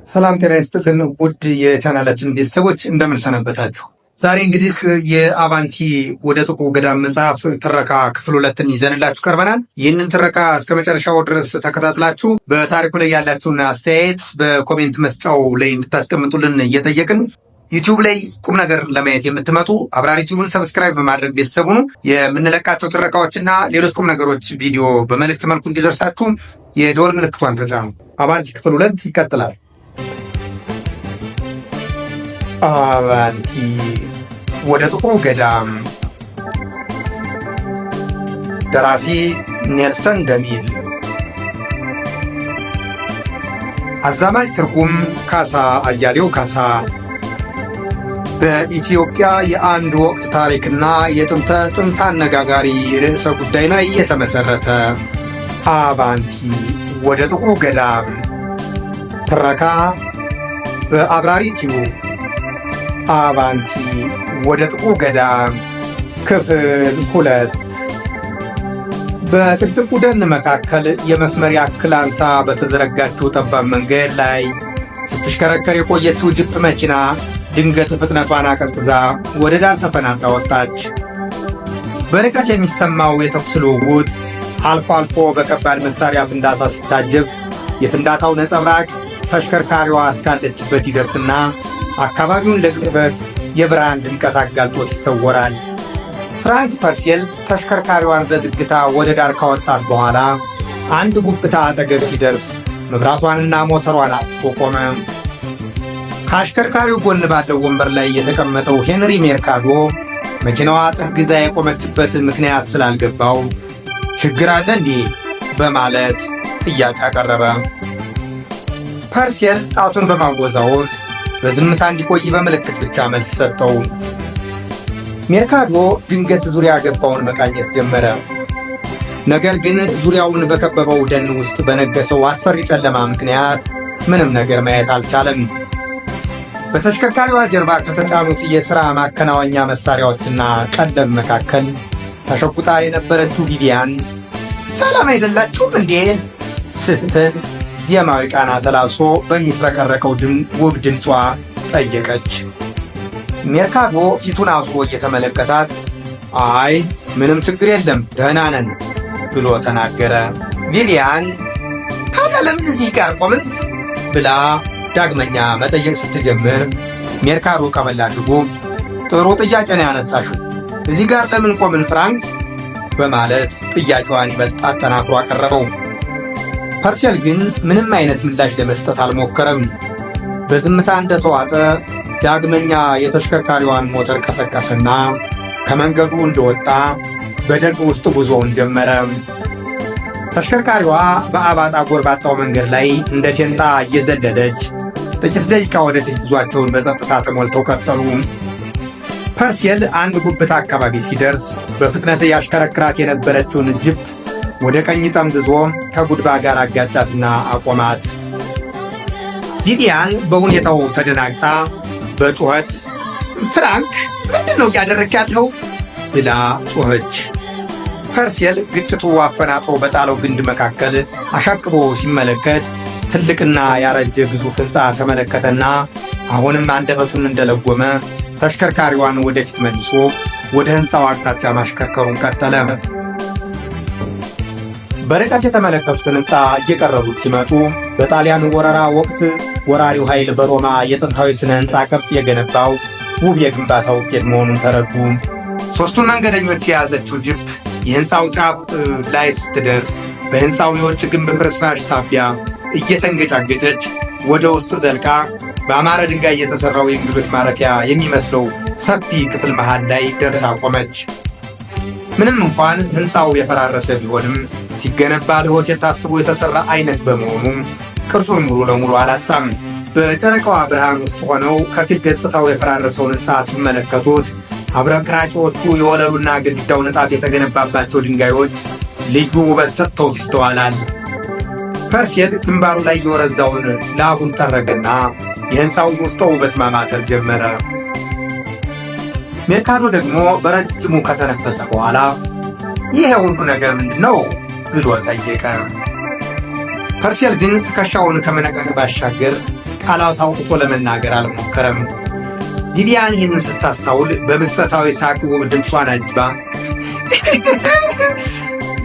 ሰላም ጤና ይስጥልን ውድ የቻናላችን ቤተሰቦች፣ እንደምን ሰነበታችሁ? ዛሬ እንግዲህ የአባንቲ ወደ ጥቁሩ ገዳም መጽሐፍ ትረካ ክፍል 2ን ይዘንላችሁ ቀርበናል። ይህንን ትረካ እስከ መጨረሻው ድረስ ተከታትላችሁ በታሪኩ ላይ ያላችሁን አስተያየት በ comment መስጫው ላይ እንድታስቀምጡልን እየጠየቅን፣ ዩቲዩብ ላይ ቁም ነገር ለማየት የምትመጡ አብራሪ ቲዩብን subscribe በማድረግ ቤተሰብ ሁኑ። የምንለቃቸው ትረካዎችና ሌሎች ቁም ነገሮች ቪዲዮ በመልእክት መልኩ እንዲደርሳችሁ የደወል ምልክቷን ተጫኑ። አባንቲ ክፍል 2 ይቀጥላል። አባንቲ ወደ ጥቁሩ ገዳም፣ ደራሲ ኔልሰን ደሚል፣ አዛማጅ ትርጉም ካሳ አያሌው ካሳ። በኢትዮጵያ የአንድ ወቅት ታሪክና የጥንተ ጥንት አነጋጋሪ ርዕሰ ጉዳይ ላይ የተመሠረተ አባንቲ ወደ ጥቁሩ ገዳም ትረካ በአብራሪ ቲዩብ። አባንቲ ወደ ጥቁሩ ገዳም ክፍል 2። በጥቅጥቁ ደን መካከል የመስመር ያክል አንሳ በተዘረጋችው ጠባብ መንገድ ላይ ስትሽከረከር የቆየችው ጅፕ መኪና ድንገት ፍጥነቷን አቀዝቅዛ ወደ ዳር ተፈናጥራ ወጣች። በርቀት የሚሰማው የተኩስ ልውውጥ አልፎ አልፎ በከባድ መሳሪያ ፍንዳታ ሲታጀብ፣ የፍንዳታው ነጸብራቅ ተሽከርካሪዋ እስካለችበት ይደርስና አካባቢውን ለቅጽበት የብርሃን ድምቀት አጋልጦት ይሰወራል። ፍራንክ ፐርሴል ተሽከርካሪዋን በዝግታ ወደ ዳር ካወጣት በኋላ አንድ ጉብታ አጠገብ ሲደርስ መብራቷንና ሞተሯን አጥፍቶ ቆመ። ከአሽከርካሪው ጎን ባለው ወንበር ላይ የተቀመጠው ሄንሪ ሜርካዶ መኪናዋ ጥግ ይዛ የቆመችበት ምክንያት ስላልገባው “ችግር አለ እንዴ?” በማለት ጥያቄ አቀረበ። ፐርሴል ጣቱን በማወዛወዝ በዝምታ እንዲቆይ በምልክት ብቻ መልስ ሰጠው። ሜርካዶ ድንገት ዙሪያ ገባውን መቃኘት ጀመረ። ነገር ግን ዙሪያውን በከበበው ደን ውስጥ በነገሰው አስፈሪ ጨለማ ምክንያት ምንም ነገር ማየት አልቻለም። በተሽከርካሪዋ ጀርባ ከተጫኑት የሥራ ማከናወኛ መሳሪያዎችና ቀለብ መካከል ተሸጉጣ የነበረችው ቪቪያን “ሰላም አይደላችሁም እንዴ?” ስትል ዜማዊ ቃና ተላብሶ በሚስረቀረቀው ውብ ድምጿ ጠየቀች። ሜርካዶ ፊቱን አዙሮ እየተመለከታት “አይ፣ ምንም ችግር የለም፣ ደህና ነን” ብሎ ተናገረ። ቪቪያን “ታዲያ ለምን እዚህ ጋር ቆምን?” ብላ ዳግመኛ መጠየቅ ስትጀምር ሜርካዶ ቀበል አድርጎ “ጥሩ ጥያቄ ነው ያነሳሽው፣ እዚህ ጋር ለምን ቆምን ፍራንክ?” በማለት ጥያቄዋን ይበልጥ አጠናክሮ አቀረበው። ፐርሴል ግን ምንም አይነት ምላሽ ለመስጠት አልሞከረም። በዝምታ እንደተዋጠ ዳግመኛ የተሽከርካሪዋን ሞተር ቀሰቀሰና ከመንገዱ እንደወጣ በደን ውስጥ ጉዞውን ጀመረ። ተሽከርካሪዋ በአባጣ ጎርባጣው መንገድ ላይ እንደ ፌንጣ እየዘለለች ጥቂት ደቂቃ ወደፊት ጉዟቸውን በጸጥታ ተሞልተው ቀጠሉ። ፐርሴል አንድ ጉብታ አካባቢ ሲደርስ በፍጥነት ያሽከረክራት የነበረችውን ጅፕ ወደ ቀኝ ጠምዝዞ ከጉድባ ጋር አጋጫትና አቆማት። ቪቪያን በሁኔታው ተደናግጣ በጩኸት “ፍራንክ፣ ምንድን ነው እያደረግክ ያለው?” ብላ ጮኸች። ፐርሴል ግጭቱ አፈናጥሮ በጣለው ግንድ መካከል አሻቅቦ ሲመለከት ትልቅና ያረጀ ግዙፍ ሕንፃ ተመለከተና አሁንም አንደበቱን እንደለጎመ ተሽከርካሪዋን ወደፊት መልሶ ወደ ሕንፃው አቅጣጫ ማሽከርከሩን ቀጠለ። በርቀት የተመለከቱትን ሕንፃ እየቀረቡት ሲመጡ በጣሊያን ወረራ ወቅት ወራሪው ኃይል በሮማ የጥንታዊ ስነ ሕንፃ ቅርጽ የገነባው ውብ የግንባታ ውጤት መሆኑን ተረዱ። ሦስቱን መንገደኞች የያዘችው ጅፕ የሕንፃው ጫፍ ላይ ስትደርስ በሕንፃው የውጭ ግንብ ፍርስራሽ ሳቢያ እየተንገጫገጨች ወደ ውስጥ ዘልቃ በአማረ ድንጋይ የተሠራው የእንግዶች ማረፊያ የሚመስለው ሰፊ ክፍል መሃል ላይ ደርሳ ቆመች። ምንም እንኳን ሕንፃው የፈራረሰ ቢሆንም ሲገነባ ለሆቴል ታስቦ የተሠራ አይነት በመሆኑ ቅርጹን ሙሉ ለሙሉ አላጣም። በጨረቃዋ ብርሃን ውስጥ ሆነው ከፊል ገጽታው የፈራረሰውን ሕንፃ ሲመለከቱት አብረቅራቂዎቹ የወለሉና ግድግዳው ንጣፍ የተገነባባቸው ድንጋዮች ልዩ ውበት ሰጥተውት ይስተዋላል። ፐርሴል ግንባሩ ላይ የወረዛውን ላቡን ጠረገና የሕንፃውን ውስጠ ውበት ማማተር ጀመረ። ሜርካዶ ደግሞ በረጅሙ ከተነፈሰ በኋላ “ይሄ ሁሉ ነገር ምንድን ነው?” ብሎ ጠየቀ። ፐርሴል ግን ትከሻውን ከመነቅነቅ ባሻገር ቃላት አውጥቶ ለመናገር አልሞከረም። ቪቪያን ይህንን ስታስታውል በምጸታዊ ሳቅ ውብ ድምጿን አጅባ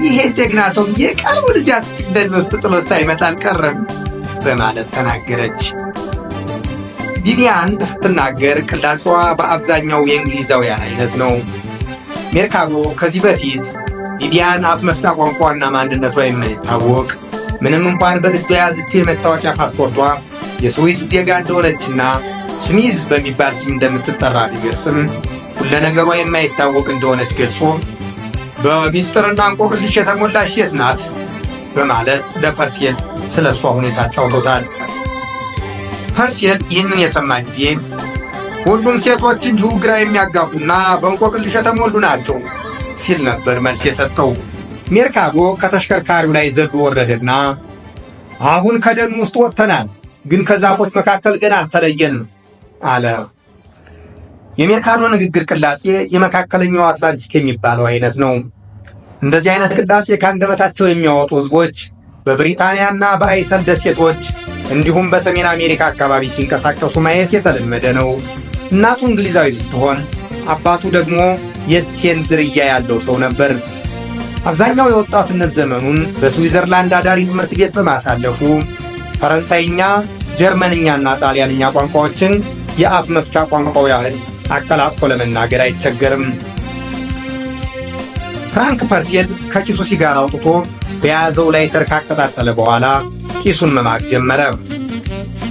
"ይሄ ጀግና ሰውዬ ቀልቡን እዚያ ደን ውስጥ ጥሎት ሳይመጣ አልቀረም" በማለት ተናገረች። ቪቪያን ስትናገር ቅላጼዋ በአብዛኛው የእንግሊዛውያን አይነት ነው። ሜርካዶ ከዚህ በፊት ቪቪያን አፍ መፍቻ ቋንቋና ማንነቷ የማይታወቅ፣ ምንም እንኳን በእጇ የያዘችው የመታወቂያ ፓስፖርቷ የስዊስ ዜጋ እንደሆነችና ስሚዝ በሚባል ስም እንደምትጠራ ቢገልጽም ሁለነገሯ የማይታወቅ እንደሆነች ገልጾ "በሚስጥርና እንቆቅልሽ የተሞላች ሴት ናት" በማለት ለፐርሴል ስለ እሷ ሁኔታ አጫውቶታል። ፐርሴል ይህንን የሰማ ጊዜ "ሁሉም ሴቶች እንዲሁ ግራ የሚያጋቡና በእንቆቅልሽ የተሞሉ ናቸው" ሲል ነበር መልስ የሰጠው። ሜርካዶ ከተሽከርካሪው ላይ ዘሎ ወረደና "አሁን ከደኑ ውስጥ ወጥተናል፣ ግን ከዛፎች መካከል ገና አልተለየንም" አለ። የሜርካዶ ንግግር ቅላጼ የመካከለኛው አትላንቲክ የሚባለው አይነት ነው። እንደዚህ አይነት ቅላጼ ከአንደበታቸው የሚያወጡ ሕዝቦች በብሪታንያና በአይሰል ደሴቶች እንዲሁም በሰሜን አሜሪካ አካባቢ ሲንቀሳቀሱ ማየት የተለመደ ነው። እናቱ እንግሊዛዊ ስትሆን አባቱ ደግሞ የስፔን ዝርያ ያለው ሰው ነበር። አብዛኛው የወጣትነት ዘመኑን በስዊዘርላንድ አዳሪ ትምህርት ቤት በማሳለፉ ፈረንሳይኛ፣ ጀርመንኛና ጣሊያንኛ ቋንቋዎችን የአፍ መፍቻ ቋንቋው ያህል አቀላጥፎ ለመናገር አይቸገርም። ፍራንክ ፐርሴል ከኪሱ ሲጋራ አውጥቶ በያዘው ላይተር ካቀጣጠለ በኋላ ጢሱን መማግ ጀመረ።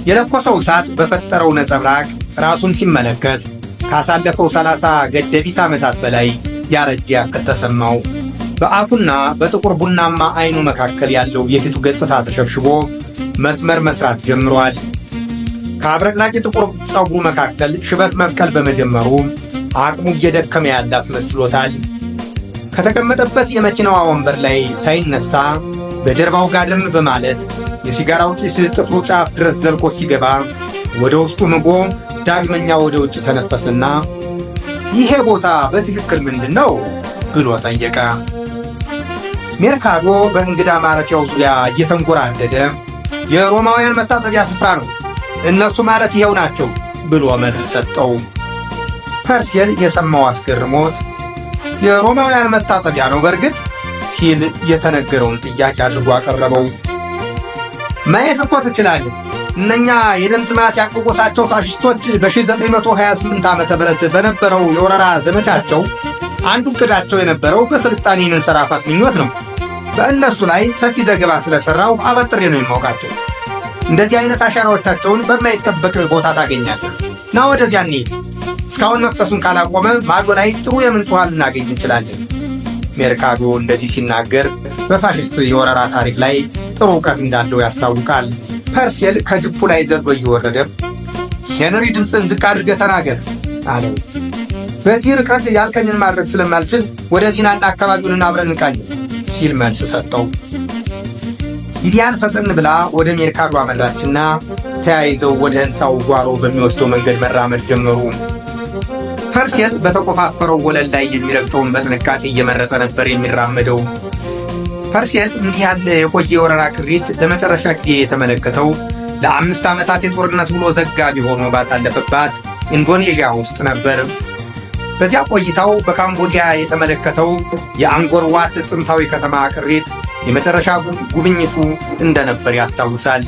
የለኮሰው እሳት በፈጠረው ነጸብራቅ ራሱን ሲመለከት ካሳለፈው 30 ገደቢስ ዓመታት በላይ ያረጀ ያክል ተሰማው። በአፉና በጥቁር ቡናማ አይኑ መካከል ያለው የፊቱ ገጽታ ተሸብሽቦ መስመር መስራት ጀምሯል። ከአብረቅራቂ ጥቁር ፀጉሩ መካከል ሽበት መብቀል በመጀመሩ አቅሙ እየደከመ ያለ አስመስሎታል። ከተቀመጠበት የመኪናዋ ወንበር ላይ ሳይነሳ በጀርባው ጋደም በማለት የሲጋራው ጢስ ጥፍሩ ጫፍ ድረስ ዘልቆ እስኪገባ ወደ ውስጡ ምጎ ዳግመኛ ወደ ውጭ ተነፈሰና "ይሄ ቦታ በትክክል ምንድን ነው?" ብሎ ጠየቀ። ሜርካዶ በእንግዳ ማረፊያው ዙሪያ እየተንጎራደደ "የሮማውያን መታጠቢያ ስፍራ ነው፣ እነሱ ማለት ይኸው ናቸው" ብሎ መልስ ሰጠው። ፐርሴል የሰማው አስገርሞት "የሮማውያን መታጠቢያ ነው በእርግጥ?" ሲል የተነገረውን ጥያቄ አድርጎ አቀረበው። "ማየት እኮ ትችላለህ። እነኛ የደም ጥማት ያቆቆሳቸው ፋሽስቶች በ1928 ዓ ም በነበረው የወረራ ዘመቻቸው አንዱ ዕቅዳቸው የነበረው በስልጣኔ የመንሰራፋት ምኞት ነው። በእነሱ ላይ ሰፊ ዘገባ ስለሠራው አበጥሬ ነው የማውቃቸው። እንደዚህ አይነት አሻራዎቻቸውን በማይጠበቅ ቦታ ታገኛለህ። ና ወደዚያ እንሂድ። እስካሁን መፍሰሱን ካላቆመ ማዶ ላይ ጥሩ የምንጭ ውሃ ልናገኝ እንችላለን።" ሜርካዶ እንደዚህ ሲናገር በፋሽስቱ የወረራ ታሪክ ላይ ጥሩ እውቀት እንዳለው ያስታውቃል። ፐርሴል ከጅፑ ላይ ዘሎ እየወረደ "ሄንሪ፣ ድምፅን ዝቅ አድርገህ ተናገር" አለው። "በዚህ ርቀት ያልከኝን ማድረግ ስለማልችል ወደዚህ ናና አካባቢውን አብረን እንቃኝ" ሲል መልስ ሰጠው። ሊዲያን ፈጠን ብላ ወደ ሜርካዶ አመራችና ተያይዘው ወደ ሕንፃው ጓሮ በሚወስደው መንገድ መራመድ ጀመሩ። ፐርሴል በተቆፋፈረው ወለል ላይ የሚረግጠውን በጥንቃቄ እየመረጠ ነበር የሚራመደው። ፐርሴል እንዲህ ያለ የቆየ የወረራ ቅሪት ለመጨረሻ ጊዜ የተመለከተው ለ5 ዓመታት የጦርነት ውሎ ዘጋቢ ሆኖ ባሳለፈባት ኢንዶኔዥያ ውስጥ ነበር። በዚያ ቆይታው በካምቦዲያ የተመለከተው የአንጎር ዋት ጥንታዊ ከተማ ቅሪት የመጨረሻ ጉብኝቱ እንደነበር ያስታውሳል።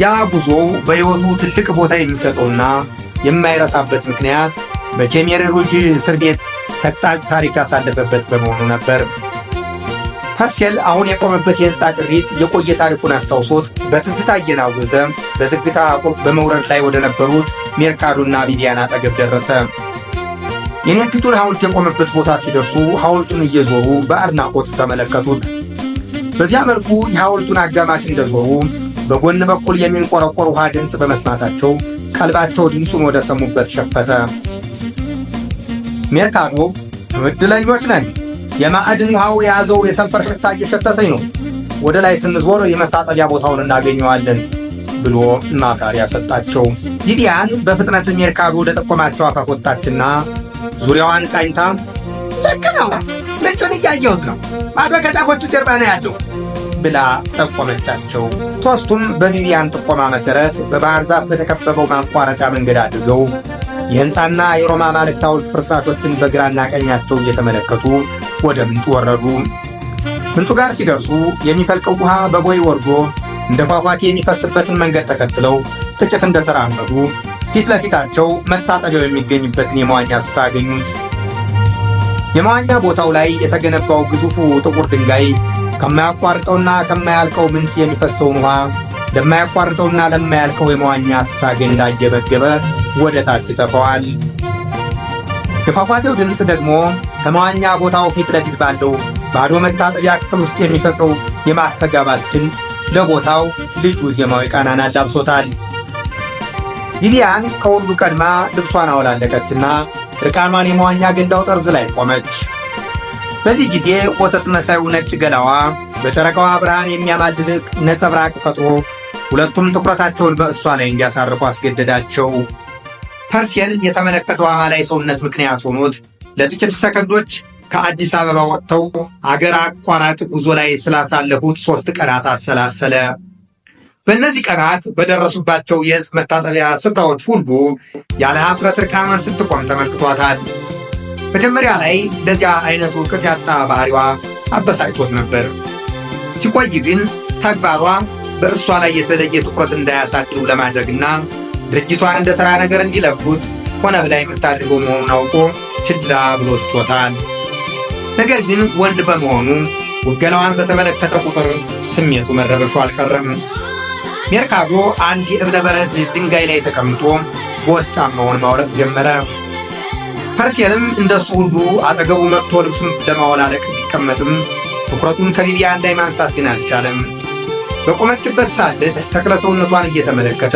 ያ ጉዞው በሕይወቱ ትልቅ ቦታ የሚሰጠውና የማይረሳበት ምክንያት በኬሜር ሩጅ እስር ቤት ሰቅጣጭ ታሪክ ያሳለፈበት በመሆኑ ነበር። ፐርሴል አሁን የቆመበት የሕንፃ ቅሪት የቆየ ታሪኩን አስታውሶት በትዝታ እየናወዘ በዝግታ ቁልቁል በመውረድ ላይ ወደ ነበሩት ሜርካዶና ቪቪያን አጠገብ ደረሰ። የኔፒቱን ሐውልት የቆመበት ቦታ ሲደርሱ ሐውልቱን እየዞሩ በአድናቆት ተመለከቱት። በዚያ መልኩ የሐውልቱን አጋማሽ እንደዞሩ በጎን በኩል የሚንቆረቆር ውሃ ድምፅ በመስማታቸው ቀልባቸው ድምፁን ወደ ሰሙበት ሸፈተ። ሜርካዶ "ዕድለኞች ነን፣ የማዕድን ውሃው የያዘው የሰልፈር ሽታ እየሸተተኝ ነው። ወደ ላይ ስንዞር የመታጠቢያ ቦታውን እናገኘዋለን" ብሎ ማብራሪያ ሰጣቸው። ቪቪያን በፍጥነት ሜርካዶ ወደ ጠቆማቸው አፋፍ ወጣችና ዙሪያዋን ቃኝታ "ልክ ነው፣ ምንጩን እያየሁት ነው፣ ማዶ ከዛፎቹ ጀርባ ነው ያለው" ብላ ጠቆመቻቸው። ሦስቱም በቪቪያን ጥቆማ መሠረት በባሕር ዛፍ በተከበበው ማቋረጫ መንገድ አድርገው የሕንፃና የሮማ አማልክት ሐውልት ፍርስራሾችን በግራና ቀኛቸው እየተመለከቱ ወደ ምንጩ ወረዱ። ምንጩ ጋር ሲደርሱ የሚፈልቀው ውሃ በቦይ ወርዶ እንደ ፏፏቴ የሚፈስበትን መንገድ ተከትለው ጥቂት እንደተራመዱ ፊት ለፊታቸው መታጠቢያው የሚገኝበትን የመዋኛ ስፍራ አገኙት። የመዋኛ ቦታው ላይ የተገነባው ግዙፉ ጥቁር ድንጋይ ከማያቋርጠውና ከማያልቀው ምንጭ የሚፈሰውን ውሃ ለማያቋርጠውና ለማያልቀው የመዋኛ ስፍራ ገንዳ እየመገበ ወደ ታች ይተፋዋል። የፏፏቴው ድምፅ ደግሞ ከመዋኛ ቦታው ፊት ለፊት ባለው ባዶ መታጠቢያ ክፍል ውስጥ የሚፈጥረው የማስተጋባት ድምፅ ለቦታው ልዩ ዜማዊ ቃናን አላብሶታል። ቪቪያን ከሁሉ ቀድማ ልብሷን አወላለቀችና እርቃኗን የመዋኛ ገንዳው ጠርዝ ላይ ቆመች። በዚህ ጊዜ ወተት መሳዩ ነጭ ገላዋ በጨረቃዋ ብርሃን የሚያማልል ነጸብራቅ ፈጥሮ ሁለቱም ትኩረታቸውን በእሷ ላይ እንዲያሳርፉ አስገደዳቸው። ፐርሴል የተመለከተው አማላይ ሰውነት ምክንያት ሆኖት ለጥቂት ሰከንዶች ከአዲስ አበባ ወጥተው አገር አቋራጭ ጉዞ ላይ ስላሳለፉት 3 ቀናት አሰላሰለ። በእነዚህ ቀናት በደረሱባቸው የሕዝብ መታጠቢያ ስፍራዎች ሁሉ ያለ ኀፍረት እርቃኗን ስትቆም ተመልክቷታል። መጀመሪያ ላይ እንደዚያ አይነቱ ቅጥ ያጣ ባህሪዋ አበሳጭቶት ነበር። ሲቆይ ግን ተግባሯ በእሷ ላይ የተለየ ትኩረት እንዳያሳድሩ ለማድረግና ድርጊቷን እንደ ተራ ነገር እንዲለብጉት ሆነ ብላ የምታደርገው መሆኑን አውቆ ችላ ብሎ ትቶታል። ነገር ግን ወንድ በመሆኑ ውገናዋን በተመለከተ ቁጥር ስሜቱ መረበሹ አልቀረም። ሜርካዶ አንድ የእብነ በረድ ድንጋይ ላይ ተቀምጦ ቦት ጫማውን ማውለቅ ጀመረ። ፐርሴልም እንደሱ ሁሉ አጠገቡ መጥቶ ልብሱን ለማወላለቅ ቢቀመጥም ትኩረቱን ከቪቪያን ላይ ማንሳት ግን አልቻለም። በቆመችበት ሳለች ተክለ ሰውነቷን እየተመለከተ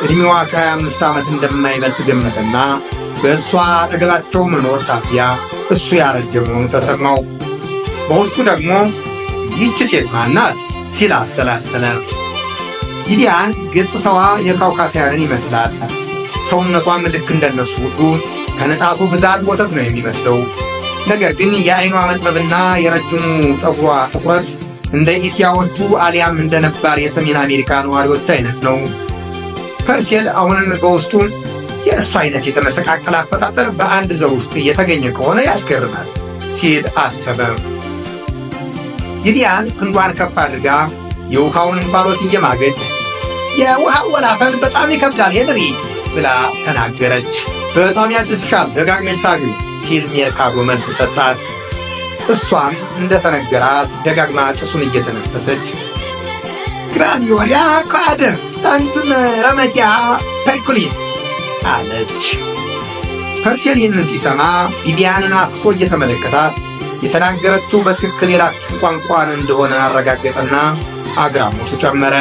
ዕድሜዋ ከ25 ዓመት እንደማይበልጥ ገመተና በእሷ አጠገባቸው መኖር ሳቢያ እሱ ያረጀ መሆኑ ተሰማው። በውስጡ ደግሞ ይህች ሴት ማናት ሲል አሰላሰለ። ቪቪያን ገጽታዋ የካውካሲያንን ይመስላል። ሰውነቷም ልክ እንደነሱ ሁሉ ከንጣቱ ብዛት ወተት ነው የሚመስለው። ነገር ግን የዓይኗ መጥበብና የረጅሙ ፀጉሯ ጥቁረት እንደ እስያዎቹ አሊያም እንደ ነባር የሰሜን አሜሪካ ነዋሪዎች አይነት ነው። ፐርሴል አሁንም በውስጡ የእሱ አይነት የተመሰቃቀለ አፈጣጠር በአንድ ዘር ውስጥ እየተገኘ ከሆነ ያስገርማል ሲል አሰበ። ቪቪያን ክንዷን ከፍ አድርጋ የውሃውን እንፋሎት እየማገች የውሃው ወላፈን በጣም ይከብዳል ሄንሪ ብላ ተናገረች። በጣም ያድስሻል ደጋግመሽ ሳቢው ሲል ሜርካዶ መልስ ሰጣት። እሷም እንደተነገራት ደጋግማ ጭሱን እየተነፈሰች ግራኒዮሪያ ኳድር ሳንቱን ረመዲያ ፐርኩሊስ አለች። ፐርሴል ይህንን ሲሰማ ቪቪያንን አፍጦ እየተመለከታት የተናገረችው በትክክል የላቲን ቋንቋን እንደሆነ አረጋገጠና አግራሞቱ ጨመረ።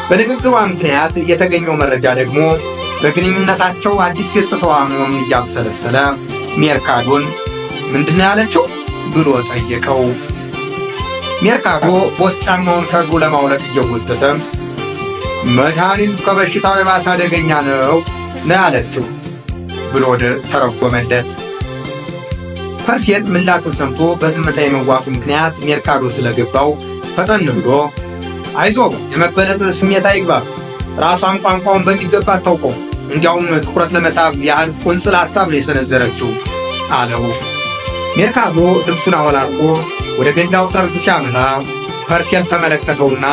በንግግሯ ምክንያት የተገኘው መረጃ ደግሞ በግንኙነታቸው አዲስ ገጽታዋ መሆኑን እያብሰለሰለ ሜርካዶን ምንድነው ያለችው ብሎ ጠየቀው። ሜርካዶ ቦት ጫማውን ከእግሩ ለማውለቅ እየጎተተ መድኃኒቱ ከበሽታው የባሰ አደገኛ ነው ነው ያለችው ብሎ ተረጎመለት። ፐርሴል ምላሹን ሰምቶ በዝምታ የመዋጡ ምክንያት ሜርካዶ ስለገባው ፈጠን ብሎ አይዞ የመበለጥ ስሜት አይግባ፣ ራሷን ቋንቋውን በሚገባ አታውቀው፣ እንዲያውም ትኩረት ለመሳብ ያህል ቁንጽል ሐሳብ ነው የሰነዘረችው አለው። ሜርካዶ ልብሱን አወላልቆ ወደ ገንዳው ጠርዝ ሲያመራ ፐርሴል ተመለከተውና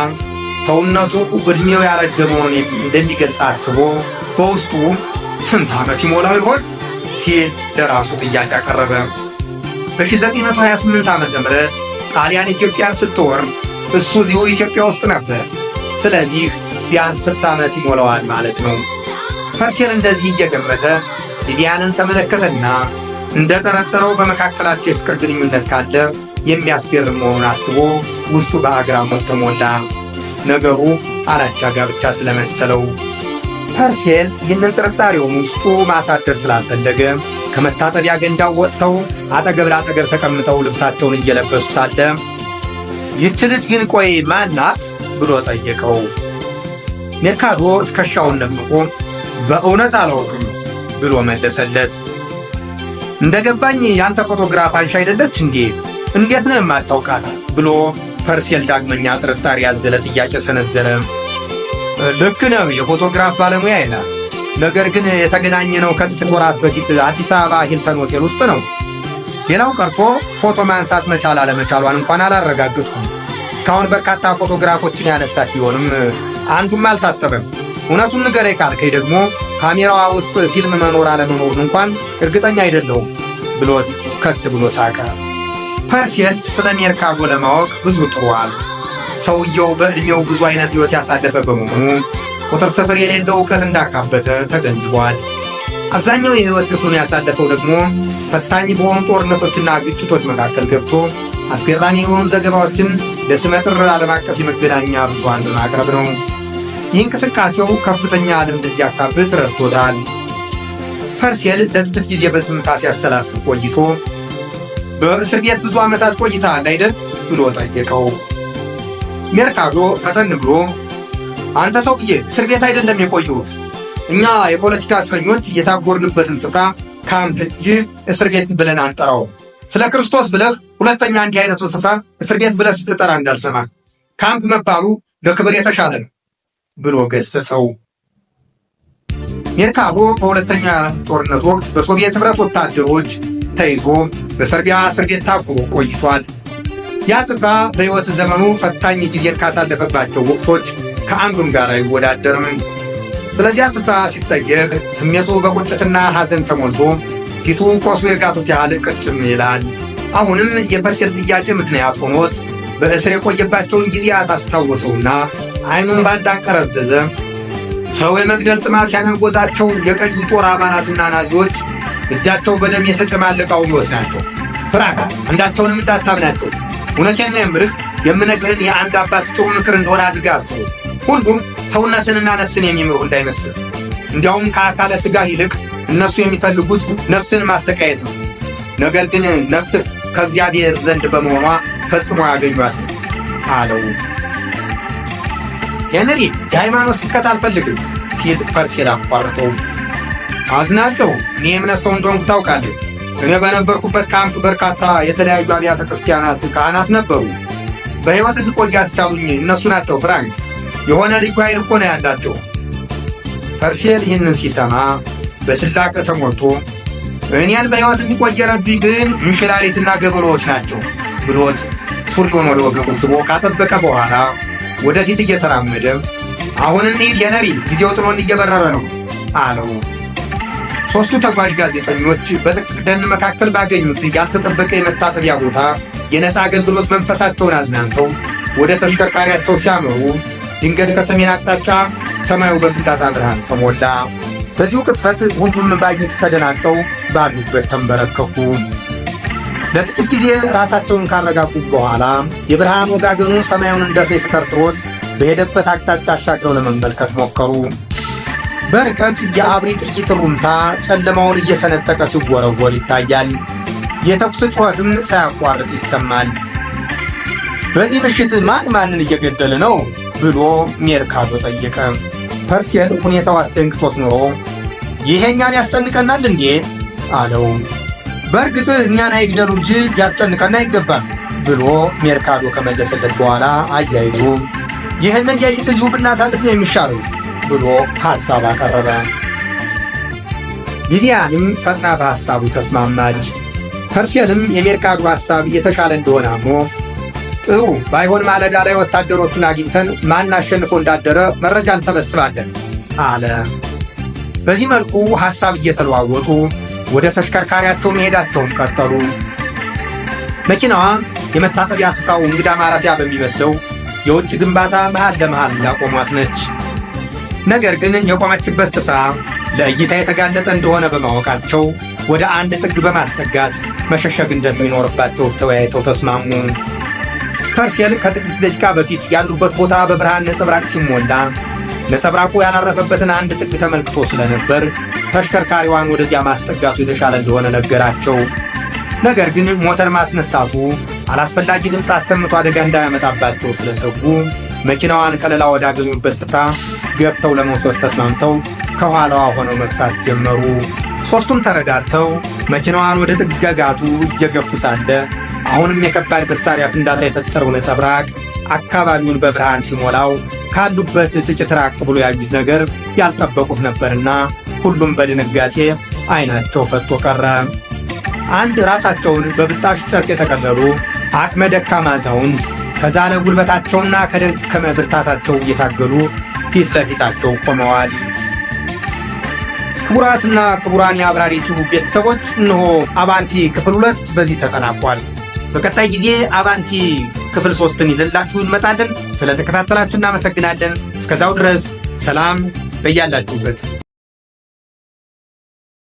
ሰውነቱ ዕድሜው ያረጀ መሆኑን እንደሚገልጽ አስቦ በውስጡ ስንት ዓመት ይሞላው ይሆን ሲል ለራሱ ጥያቄ አቀረበ። በ1928 ዓ.ም ጣሊያን ኢትዮጵያን ስትወር እሱ እዚሁ ኢትዮጵያ ውስጥ ነበር። ስለዚህ ቢያንስ 60 ዓመት ይሞላዋል ማለት ነው። ፐርሴል እንደዚህ እየገመተ ቪቪያንን ተመለከተና እንደጠረጠረው በመካከላቸው የፍቅር ግንኙነት ካለ የሚያስገርም መሆኑን አስቦ ውስጡ በአግራሞት ተሞላ። ነገሩ አላቻ ጋብቻ ስለመሰለው ፐርሴል ይህንን ጥርጣሬውን ውስጡ ማሳደር ስላልፈለገ ከመታጠቢያ ገንዳው ወጥተው አጠገብ ለአጠገብ ተቀምጠው ልብሳቸውን እየለበሱ ሳለ ይህች ልጅ ግን ቆይ ማን ናት ብሎ ጠየቀው። ሜርካዶ ትከሻውን ነቅንቆ በእውነት አላውቅም ብሎ መለሰለት። እንደገባኝ ያንተ ፎቶግራፍ አንሺ አይደለች እንዴ? እንዴት ነው የማታውቃት? ብሎ ፐርሴል ዳግመኛ ጥርጣሬ ያዘለ ጥያቄ ሰነዘረ። ልክ ነው፣ የፎቶግራፍ ባለሙያ ናት። ነገር ግን የተገናኘነው ከጥቂት ወራት በፊት አዲስ አበባ ሂልተን ሆቴል ውስጥ ነው። ሌላው ቀርቶ ፎቶ ማንሳት መቻል አለመቻሏን እንኳን አላረጋግጥኩም። እስካሁን በርካታ ፎቶግራፎችን ያነሳች ቢሆንም አንዱም አልታተመም። እውነቱን ንገረኝ ካልከኝ ደግሞ ካሜራዋ ውስጥ ፊልም መኖር አለመኖሩን እንኳን እርግጠኛ አይደለሁም ብሎት ከት ብሎ ሳቀ። ፐርሴል ስለ ሜርካዶ ለማወቅ ብዙ ጥሯል። ሰውየው በዕድሜው ብዙ አይነት ሕይወት ያሳለፈ በመሆኑ ቁጥር ስፍር የሌለው እውቀት እንዳካበተ ተገንዝቧል። አብዛኛው የሕይወት ክፍሉን ያሳለፈው ደግሞ ፈታኝ በሆኑ ጦርነቶችና ግጭቶች መካከል ገብቶ አስገራሚ የሆኑ ዘገባዎችን ለስመጥር ዓለም አቀፍ የመገናኛ ብዙሃን በማቅረብ ነው። ይህ እንቅስቃሴው ከፍተኛ ልምድ እንዲያካብት ረድቶታል። ፐርሴል ለጥቂት ጊዜ በዝምታ ሲያሰላስል ቆይቶ በእስር ቤት ብዙ ዓመታት ቆይተሃል አይደል ብሎ ጠየቀው። ሜርካዶ ፈጠን ብሎ አንተ ሰውዬ እስር ቤት አይደለም የቆየሁት፣ እኛ የፖለቲካ እስረኞች የታጎርንበትን ስፍራ ካምፕ እንጂ እስር ቤት ብለን አንጠራውም። ስለ ክርስቶስ ብለህ ሁለተኛ እንዲህ አይነቱን ስፍራ እስር ቤት ብለህ ስትጠራ እንዳልሰማህ፣ ካምፕ መባሉ ለክብር የተሻለ ነው ብሎ ገሰጸው። ሜርካዶ በሁለተኛ ጦርነት ወቅት በሶቪየት ኅብረት ወታደሮች ተይዞ በሰርቢያ እስር ቤት ታጉሮ ቆይቷል። ያ ስፍራ በሕይወት ዘመኑ ፈታኝ ጊዜን ካሳለፈባቸው ወቅቶች ከአንዱም ጋር አይወዳደርም። ስለዚያ ስፍራ ሲጠየቅ ስሜቱ በቁጭትና ሐዘን ተሞልቶ ፊቱ ኮሶ የጋቱት ያህል ቅጭም ይላል። አሁንም የፐርሴል ጥያቄ ምክንያት ሆኖት በእስር የቆየባቸውን ጊዜያት አስታወሰውና ዓይኑን ባንድ አንቀረዘዘ። ሰው የመግደል ጥማት ያነጎዛቸው የቀዩ ጦር አባላትና ናዚዎች እጃቸው በደም የተጨማለቀ አውሬዎች ናቸው። ፍራህ፣ አንዳቸውንም እንዳታምናቸው። እውነቴን ነው የምልህ፣ የምነግርህን የአንድ አባት ጥሩ ምክር እንደሆነ አድርገህ አስበው። ሁሉም ሰውነትንና ነፍስን የሚምሩ እንዳይመስልህ። እንዲያውም ከአካለ ሥጋህ ይልቅ እነሱ የሚፈልጉት ነፍስን ማሰቃየት ነው። ነገር ግን ነፍስህ ከእግዚአብሔር ዘንድ በመሆኗ ፈጽሞ አያገኟትም አለው። ሄንሪ፣ የሃይማኖት ስብከት አልፈልግም ሲል ፐርሴል አቋርጠው። አዝናለሁ። እኔ የእምነት ሰው እንደሆንኩ ታውቃለህ። እኔ በነበርኩበት ካምፕ በርካታ የተለያዩ አብያተ ክርስቲያናት ካህናት ነበሩ። በሕይወት እንድቆይ ያስቻሉኝ እነሱ ናቸው። ፍራንክ፣ የሆነ ልዩ ኃይል እኮ ነው ያላቸው። ፐርሴል ይህንን ሲሰማ በስላቅ ተሞልቶ እኔን በሕይወት እንድቆይ የረዱኝ ግን እንሽላሊትና ገበሬዎች ናቸው ብሎት ሱሪውን ወደ ወገቡ ስቦ ካጠበቀ በኋላ ወደፊት እየተራመደ አሁን እንሂድ ሄነሪ፣ ጊዜው ጥሎን እየበረረ ነው አለው። ሦስቱ ተጓዥ ጋዜጠኞች በጥቅጥቅ ደን መካከል ባገኙት ያልተጠበቀ የመታጠቢያ ቦታ የነፃ አገልግሎት መንፈሳቸውን አዝናንተው ወደ ተሽከርካሪያቸው ሲያመሩ ድንገት ከሰሜን አቅጣጫ ሰማዩ በፍንዳታ ብርሃን ተሞላ። በዚሁ ቅጽበት ሁሉም ባዩት ተደናግጠው ባሉበት ተንበረከኩ። ለጥቂት ጊዜ ራሳቸውን ካረጋጉ በኋላ የብርሃን ወጋገኑ ሰማዩን እንደ ሰይፍ ተርትሮት በሄደበት አቅጣጫ አሻግረው ለመመልከት ሞከሩ። በርቀት የአብሪ ጥይት ሩምታ ጨለማውን እየሰነጠቀ ሲወረወር ይታያል። የተኩስ ጩኸትም ሳያቋርጥ ይሰማል። በዚህ ምሽት ማን ማንን እየገደለ ነው ብሎ ሜርካዶ ጠየቀ። ፐርሴል ሁኔታው አስደንግጦት ኖሮ ይሄ እኛን ያስጨንቀናል እንዴ አለው። በእርግጥ እኛን አይግደሉ እንጂ ሊያስጨንቀን አይገባም ብሎ ሜርካዶ ከመለሰለት በኋላ አያይዞ ይህንን ሌሊት እዚሁ ብናሳልፍ ነው የሚሻለው ብሎ ሐሳብ አቀረበ። ሊዲያንም ፈጥና በሐሳቡ ተስማማች። ፐርሴልም የሜርካዶ ሐሳብ የተሻለ እንደሆነ አምኖ ጥሩ ባይሆን ማለዳ ላይ ወታደሮቹን አግኝተን ማን አሸንፎ እንዳደረ መረጃ እንሰበስባለን አለ። በዚህ መልኩ ሐሳብ እየተለዋወጡ ወደ ተሽከርካሪያቸው መሄዳቸውን ቀጠሉ። መኪናዋ የመታጠቢያ ስፍራው እንግዳ ማረፊያ በሚመስለው የውጭ ግንባታ መሃል ለመሃል እንዳቆሟት ነች። ነገር ግን የቆመችበት ስፍራ ለእይታ የተጋለጠ እንደሆነ በማወቃቸው ወደ አንድ ጥግ በማስጠጋት መሸሸግ እንደሚኖርባቸው ተወያይተው ተስማሙ። ፐርሴል ከጥቂት ደቂቃ በፊት ያሉበት ቦታ በብርሃን ነጸብራቅ ሲሞላ ነጸብራቁ ያላረፈበትን አንድ ጥግ ተመልክቶ ስለነበር ተሽከርካሪዋን ወደዚያ ማስጠጋቱ የተሻለ እንደሆነ ነገራቸው። ነገር ግን ሞተር ማስነሳቱ አላስፈላጊ ድምፅ አሰምቶ አደጋ እንዳያመጣባቸው ስለሰጉ መኪናዋን ከለላ ወዳገኙበት ስፍራ ገብተው ለመውሰድ ተስማምተው ከኋላዋ ሆነው መግፋት ጀመሩ። ሦስቱም ተረዳድተው መኪናዋን ወደ ጥገጋቱ እየገፉ ሳለ አሁንም የከባድ መሳሪያ ፍንዳታ የፈጠረው ነጸብራቅ አካባቢውን በብርሃን ሲሞላው ካሉበት ጥቂት ራቅ ብሎ ያዩት ነገር ያልጠበቁት ነበርና ሁሉም በድንጋጤ ዓይናቸው ፈጦ ቀረ። አንድ ራሳቸውን በብጣሽ ጨርቅ የጠቀለሉ አቅመ ደካማ አዛውንት ከዛለ ጉልበታቸውና ከደከመ ብርታታቸው እየታገሉ ፊት ለፊታቸው ቆመዋል። ክቡራትና ክቡራን የአብራሪ ቲዩብ ቤተሰቦች፣ እነሆ አባንቲ ክፍል 2 በዚህ ተጠናቋል። በቀጣይ ጊዜ አባንቲ ክፍል 3ን ይዘንላችሁ እንመጣለን። ስለተከታተላችሁ እናመሰግናለን። እስከዛው ድረስ ሰላም በያላችሁበት።